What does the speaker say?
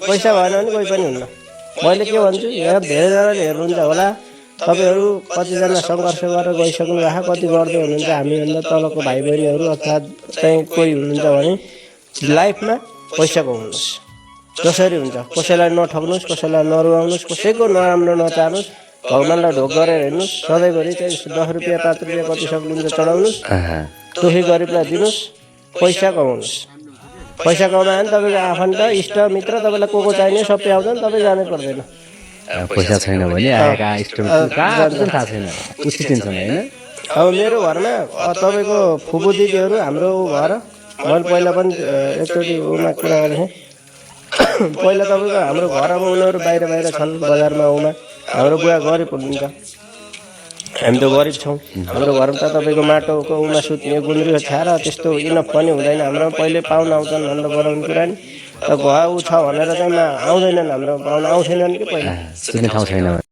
पैसा भएन भने कोही पनि हुन्न। मैले के भन्छु, यहाँ धेरैजनाले हेर्नुहुन्छ होला, तपाईँहरू कतिजना सङ्घर्ष गरेर गइसक्नु भएको, कति गर्दै हुनुहुन्छ, हामीभन्दा तलको भाइ बहिनीहरू अर्थात् चाहिँ कोही हुनुहुन्छ भने लाइफमा पैसा कमाउनुहोस्। जसरी हुन्छ कसैलाई नठग्नुहोस्, कसैलाई नरुवाउनुहोस्, कसैको नराम्रो नचाहनुहोस्, भगवान्लाई ढोक गरेर हेर्नुहोस्। सधैँभरि चाहिँ 10 रुपियाँ 5 रुपियाँ कति सक्नुहुन्छ चढाउनुहोस्, दुखी गरिबलाई दिनुहोस्, पैसा कमाउनुहोस्। पैसा कमायो भने तपाईँको आफन्त इष्ट मित्र तपाईँलाई को चाहिने सबै आउँछ नि, तपाईँ जानै पर्दैन। पैसा छैन भने आएका थाहा छैन, उचित टेन्सन होइन। अब मेरो घरमा तपाईँको फुपू दिदीहरू हाम्रो घर, मैले पहिला पनि एकचोटि उमा कुरा गरेँ। पहिला तपाईँको हाम्रो घरमा उनीहरू बाहिर बाहिर छन्, बजारमा उमा। हाम्रो बुवा गरिब हुनुहुन्छ, हामी त गरिब छौँ। हाम्रो घरमा त तपाईँको माटोको उमा सुत्ने गुन्द्री छाएर त्यस्तो इनफ पनि हुँदैन। हाम्रो पहिले पाहुना आउँछन् भनेर बनाउने कुरा नि, त घुवा ऊ छ भनेर चाहिँ आउँदैनन्, हाम्रो पाहुना आउँथेनन् कि पहिला। ठाउँ छैन।